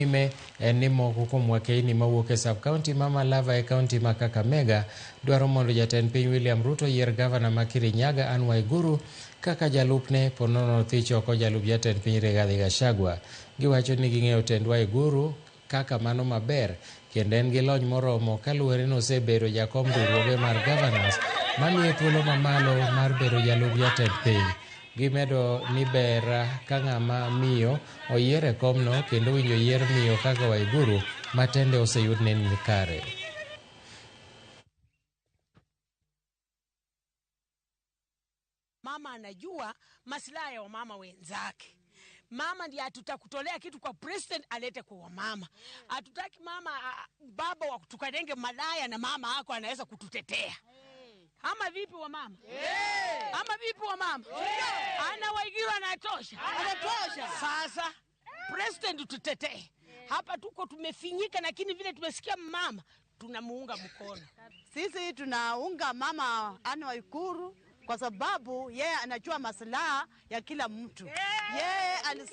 Nyime en ni moko kuom wakeini mawuok e sub-county ma Malava e kaunti ma Kakamega dwaro mondo jatend piny William Ruto oyier gavana ma Kirinyaga Anne Waiguru kaka jalupne po nono thich oko jalup jatend piny Rigathi Gachagua. Giwacho ni ging'eyo tend Waiguru kaka mano maber kendo en gi lony moromo kaluwore ni osebedo jakom riwruoge mar governors mamiye thuolo mamalo mar bedo jalup jatend piny. Gimedo ni ber ka ng'ama miyo oyier e komno kendo winjo yier miyo kaka Waiguru ma tende oseyud ni ni kare. Mama anajua maslahi ya wamama wenzake. Mama ndiye hatutakutolea kitu kwa president alete kwa wamama. Hatutaki mama baba wa tukarenge malaya na mama ako anaweza kututetea. Ama vipi wa mama? Ama vipi wa mama? Ana Waiguru anatosha. Anatosha. Sasa president tutetee. Hapa tuko tumefinyika, lakini vile tumesikia mama tunamuunga mkono. Sisi tunaunga mama Anne Waiguru kwa sababu yeye anajua maslaha ya kila mtu. Yeye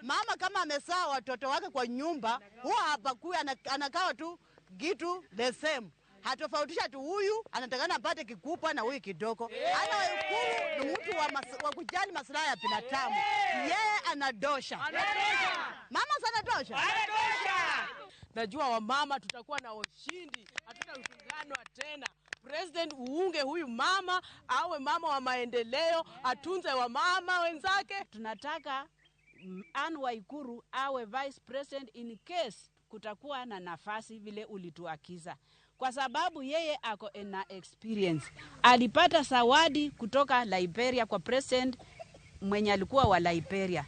mama kama amezaa watoto wake kwa nyumba, huwa hapakui, anakawa tu kitu the same. Hatofautisha tu huyu anatakana apate kikubwa na huyu kidogo. Anne Waiguru ni mtu wa kujali maslaha ya binadamu. Yeye anadosha. Anadosha. Mama sana dosha. Anadosha. Najua wamama tutakuwa na ushindi, hatutafunganwa tena. President uunge huyu mama, awe mama wa maendeleo, atunze wamama wenzake. Tunataka Anne Waiguru awe vice president in case kutakuwa na nafasi vile ulituagiza. Kwa sababu yeye ako na experience. Alipata zawadi kutoka Liberia kwa president mwenye alikuwa wa Liberia.